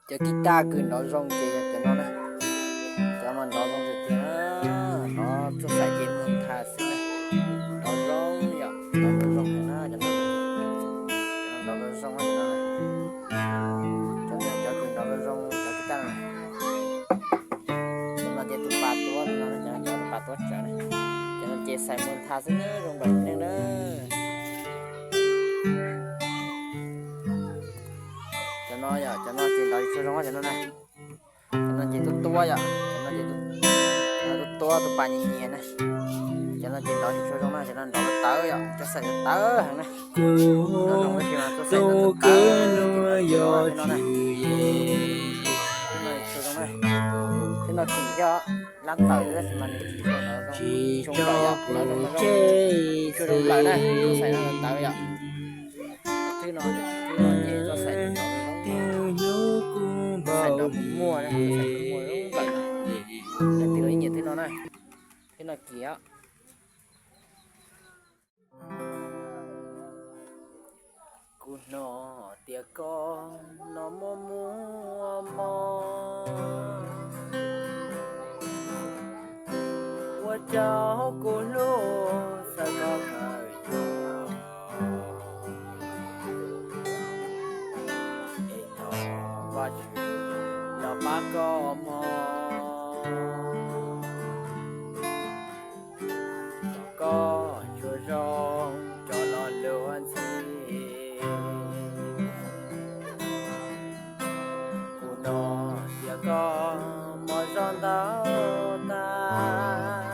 Cov kib taj kws nrov zoo ces yog cov no na. Cov no nrov zoo tiag tiag na, nrov txoj xaim ces muag ntha xwb na. Nrov zoo yom, nrov zoo heev na, cov no nrov zoo na, cov no. Cov no cov kws nrov zoo, cov kib taj no. Cov no ces tus pas tuav no, cov no tus pas tuav tsawv na. Cov no ces xaim muag ntha xwb na, zoo npaum li neej na. Cov no yom, cov no ces nrov tsis tshua zoo, cov no na. Cov no ces tuab tuab yom, cov no ces tuab tuab, tus pas nyias nyias na. Cov no ces nrov tsis tshua zoo na, cov no nrov tawv yom, cov xaim tawv heev na. Nrov zoo tab sis mas txoj xaim no tawv, no na. Txoj no tsis tshua zoo na. Txoj no kim thiab, lab tawm tab sis mas nws kim zoo, nrov zoo, zoo nplawm yom, nrov zoo, tsis tshua zoo nplawm na, txoj xaim no tawv yom. Thwb no, thwb no ces txoj xaim nrov zoo, txoj xaim nrov muag muag na, txoj xaim muag muag zoo nplawm na. Leej twg los yeej nyiam thwb no na, thwb no kim os. Kuv hnov tias koj no muaj muaj mob, ua rau kuv hlub txhawj koj kawg nkaus. Es thov Vajtswv los pab koj mog, kom koj tsuag zoo rov los luag ntxhi. Kuv hnov tias koj mob zoo ntau tag,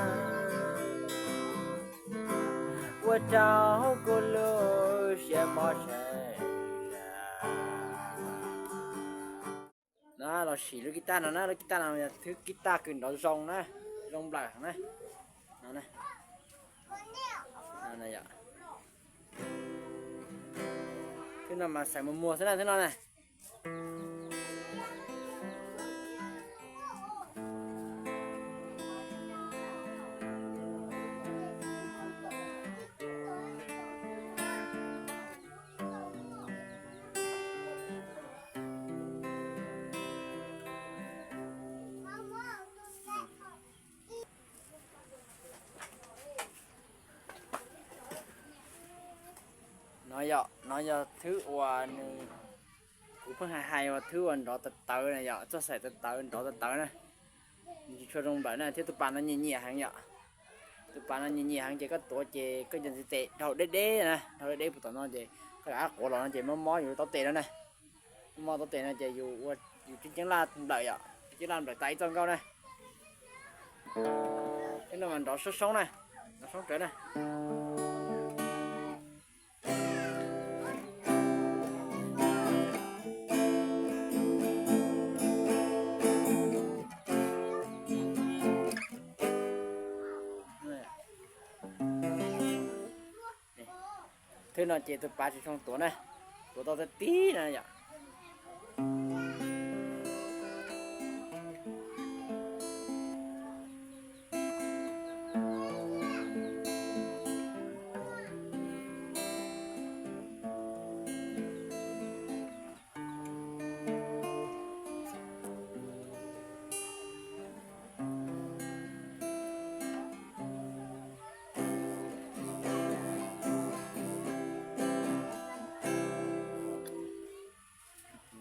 ua rau kuv lub siab mob sawv zam. No los sim lub kib taj no na, lub kib taj no yog thwb kib taj kws nrov zoo na, zoo nplawm na. No na. Thwb no mas xaim muag muag xwb na, thwb no na. No yog, no yog thwb uas nws, kuv pheej hais hais uas thwb uas nrov tawv tawv na yom, txoj xaim tawv tawv nrov tawv tawv na. Nws tsis tshua zoo nplawm na, thiab tus pas no nyias nyias heev yom. Tus pas no nyias nyias heev ces koj tuav ces koj cov ntiv tes dhau deb deb na, dhau deb deb puag tom no ces koj rov qab quav los no ces mob mob yus taub tes no na. Mob mob taub tes no ces yus ua, yus ceeb ceeb laj nplawm yom, ceeb ceeb laj nplawm tas ib txoj nkauj na. Thwb no mas nrov soob soob na, nrov soob rawv na. Thwb no ces tus pas tsis zoo tuav na, tuav tau tib tib no yom.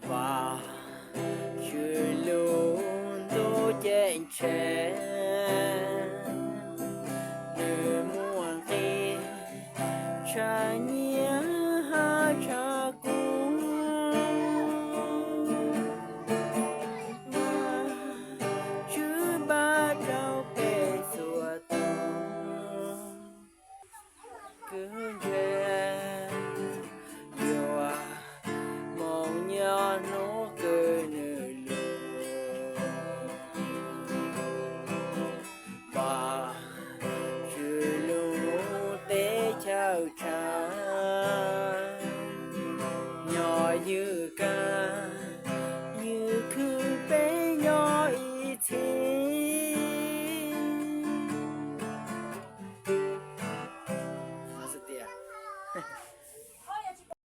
Vam Tswv lub ntuj ceeb tsheej, nws muaj nqis tshaj nyiaj hab tshaj kub. Vam Tswv npaj rau peb txhua tus, kwv ntse yuav moo nyob hnub kws nws lug. Vam Tswv lub teb chaws tshav nyob ywj kag